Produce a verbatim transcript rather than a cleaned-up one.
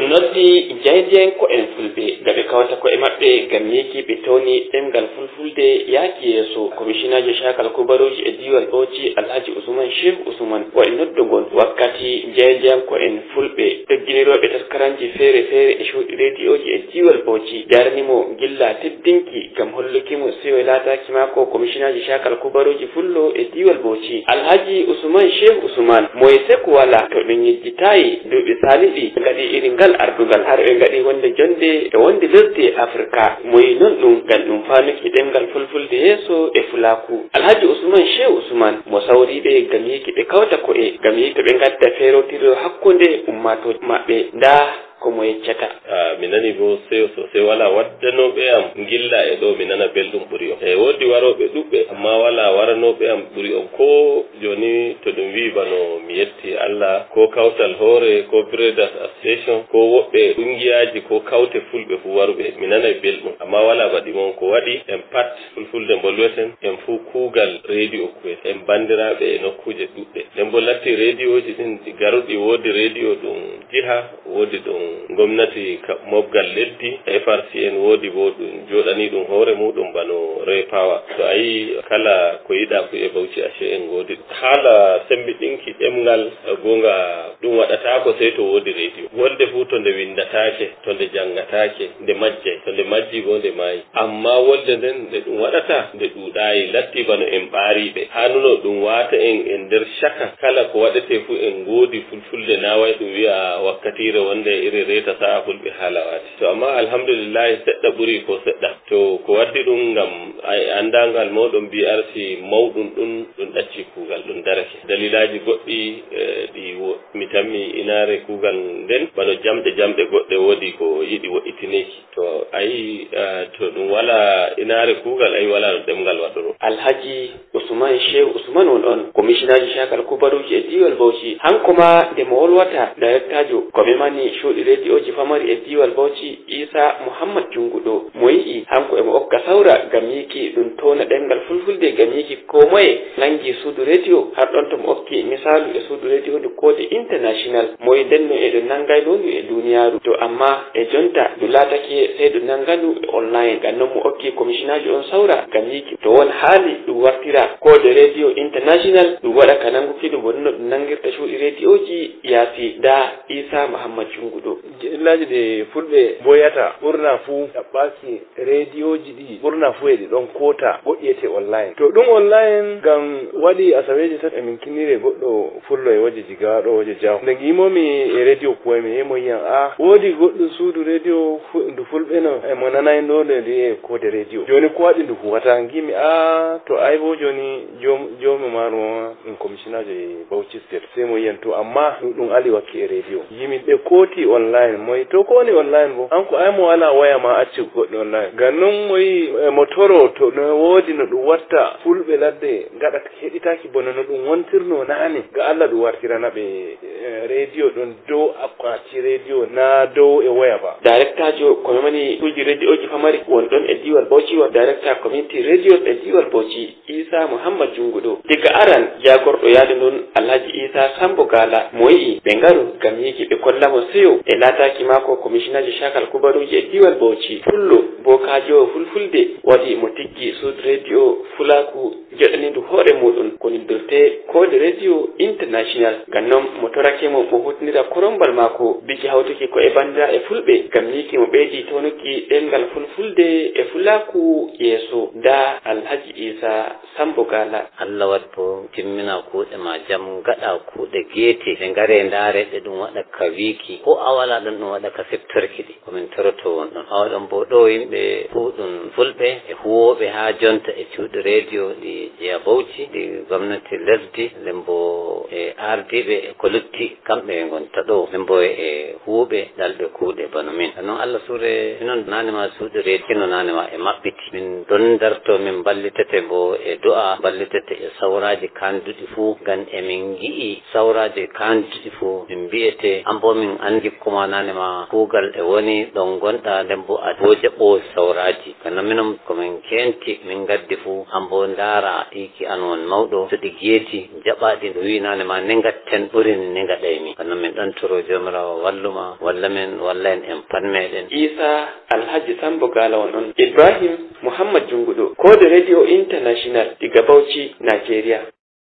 Noddi jaayndiyanko'en fulɓe, nga ɓe kawta ko'e maɓɓe ngam yeekiiɓe towni ɗemngal fulfulde yaaki yeeso. Komishinaajo caakal kubaruuji e diiwal Bauchi, Alhaji Usman Shehu Usman, waɗi noddu ngon wakkati jaayndiyanko'en fulɓe, dogginirooɓe taskaranji feere-feere e cuuɗi reediyoji e diiwal Bauchi, jarani mo gilla teddinki ngam holluki mo seyo e laataaki maako komishinaajo caakal kubaruuji fullo e diiwal Bauchi. Alhaji Usman Shehu Usman, moye seko wala, to ɗum yejjitaayi duuɓi saaliɗi, ngaɗi iri ngal ardungal, har ɓe ngaɗi wonde jonde e wonde lesdi e Afrika. Moyi non ɗum, ngam ɗum faanuki ɗemngal fulfulde yeeso e fulaaku. Alhaji Usman Shehu Usman, mo sawriiɓe ngam yiiki ɓe kawta ko'e, ngam yiiki ɓe ngadda feerotiro hakkunde ummaatooji maɓɓe. Ndaa ko mo yeccata. Ah, mi nani bo seyo sosai, wala waddanooɓe am ngilla e ɗo, mi nana belɗum ɓuri on. E woodi warooɓe ɗuɓɓe, amma wala waranooɓe am ɓuri on. Ko jooni to ɗum wi'i bano mi yetti Allah, ko kawtal hoore, ko Brothers Association, ko woɓɓe ƙungiyaaji, ko kawte fulɓe fu waruɓe, mi nanay belɗum. Amma wala baɗi mon ko waɗi en pat fulfulde mbolweten, en fu kuugal reediyo kuweten, en banndiraaɓe e nokkuuje ɗuɗɗe. Nden bo latti reediyooji ɗin ɗi garuɗi, woodi reediyo ɗum jiha, woodi ɗum gomnati ka-, mobgal leddi, F R C N, woodi bo ɗum jooɗani ɗum hoore muɗum bano Repawa. To a yi kala ko yiɗa fu e Bauchi, ashe en ngoodi ɗum. Haala sembiɗinki ɗemngal, eh, goonga ɗum waɗataako sey to woodi reediyo. Wolde fu to nde winndataake, to nde janngataake, nde majjay. To nde majji bo nde maayi. Amma wolde nden nde ɗum waɗata, nde ɗuuɗaayi, latti bano en ɓaariiɓe. Haanuno ɗum waata en e nder caka, kala ko waɗetee fu en ngoodi fulfulde, na way ɗum wi'a wakkatiire wonde iri reeta sa'a fulɓe haala waati. To amma alhamdulillahi seɗɗa ɓuri ko seɗɗa. To ko waddi ɗum ngam ay anndangal mooɗon B R C mawɗum ɗum, ɗum ɗacci kuugal, ɗum darake. Dalilaaji goɗɗi, eh, ɗi wo-, mi tammi inaare kuugal nden, bano jamɗe jamɗe goɗɗe woodi ko yiɗi wo'itineki. To a yi, eh, to ɗum wala inaare kuugal, a yi wala no ɗemngal waɗoro. Alhaji Usman Shehu Usman won on, komishinaajo caakal kubaruuji e diiwal Bauchi. Hanko ma nde mo wolwata, dayirektaajo ko memani cuuɗi reediyoji famari e diiwal Bauchi, Isa Muhammad Junguɗo, mo yi'i hanko e mo okka sawra ngam yiiki ɗum towna ɗemngal fulfulde, ngam yiiki ko moye nangi suudu reediyo, har ɗon to mo okki misaalu e suudu reediyo ndu Koode International, moye ndenno e ɗum nangayno ndu e duniyaaru. To amma e jonta ndu laatake sey ɗum nanga ndu e online. Ngam non mo okki komishinaajo on sawra ngam yiiki to won haali ɗum wartira Koode Reediyo International, ɗum waɗa ka nanguki ndu wonno ɗum nangirta cuuɗi reediyoji yaasi. Nda Isa Muhammad Junguɗo. Jillaaji ɗi fulɓe mboyata ɓurna fuu ɗaɓɓaaki reediyooji ɗi ɓurna fuu e ɗi ɗon koota goɗɗi etee online. To ɗum online ngam waɗi asaweeji tati emin kinniri e goɗɗo fullo e wooje Jigawa ɗo, wooje Jaw. Nde ngiimomi e reediyo Kuwai, mi yimo yiyan, a, woodi goɗɗum suudu reediyo fu-, ndu fulɓe no, e mo nanay ndo nde ndi e Koode Reediyo. Jooni ko waɗi ndu huwata? Ngiimi, a, to ay bo jooni joom-, joomi maaru on ɗum komishinaajo e Bauchi State. Sey mo yiyan to, amma ɗum, ɗum ali wakki e reediyo. Yimi ɓe kooti online, mo yi to ko woni online bo? An ko ay mo wala waya ma accu goɗɗo online. Ngam non mo yi, e, mo toro to no woodi no ɗum watta fulɓe ladde ngaɗa heɗitaaki bono no ɗum wontirno naane. Ga Allah ɗum wartirana ɓe, e, reediyo ɗon dow akwati reediyo na dow e waya ba. Dayirektaajo ko memani suuji reediyoji famari won ɗon e diiwal Bauchi, wa dayirekta community radios e diiwal Bauchi. Isa Muhammad Junguɗo. Diga aran, jaagorɗo yaadu ndun, Alhaji Isa Sambo Gala, mo yi'i ɓe ngaru ngam yiiki ɓe kolla mo seyo e laataaki maako komishinaajo caakal kubaruuji e diiwal Bauchi. Fullo, bookaajo fulfulde, waɗi mo tiggi suudu reediyo fulaaku joɗanindu hoore muɗum, ko noddirtee Koode Reediyo International. Ngam non mo torake mo, mo huutinira korombal maako, biki hawtuki ko e banndiraaɓe fulɓe, ngam yiiki mo ɓeydi townuki ɗemngal fulfulde e fulaaku yeeso. Nda Alhaji Isa Sambo Gala. Allah waɗ bo timmina kuuɗe ma jam, ngaɗa kuuɗe geete, ɗe ngare ndaare ɗe ɗum waɗa ka wiiki, ko a wala ɗon ɗum waɗa ka siftorki ɗi. Ko min toroto won ɗon. Awa ɗon bo ɗo yimɓe fuu ɗum fulɓe e huwooɓe haa jonta e cuuɗi reediyo ɗi jeya Bauchi, ɗi gomnati lesdi, nden bo e ardiiɓe e ko lutti, kamɓe e ngonta ɗo. Nden bo e huuɓe ɗalɓe kuuɗe bano min. Ɗum non Allah suure, minon naane ma suuɗi reediyo, no naane ma e maɓɓi. Min ɗon darto, min mballitete bo e du'a, mballitete e sawraaji kaanduɗi fuu, ngam emin ngi'i sawraaji kaanduɗi fuu, min mbi'ete, an bo min anndi ko Wanaani ma kuugal e woni ɗon ngonɗa, nden bo a wo jaɓɓoowo sawraaji. Ka non minen ko min keenti, min ngaddi fuu, an bo ndaara ɗi ki an won mawɗo, so ɗi geeti, jaɓaa ɗi, ɗum wi'inaani ma ne ngatten ɓuri ni ne ngaɗaymi. Ka non min ɗon toro Joomiraawo wallu ma, walla min, walla en, en pat meɗen. Isa Alhaji Sambo Gala won on. Ibrahim Muhammad Junguɗo, Code Radio International, diga Bauchi, Nigeria.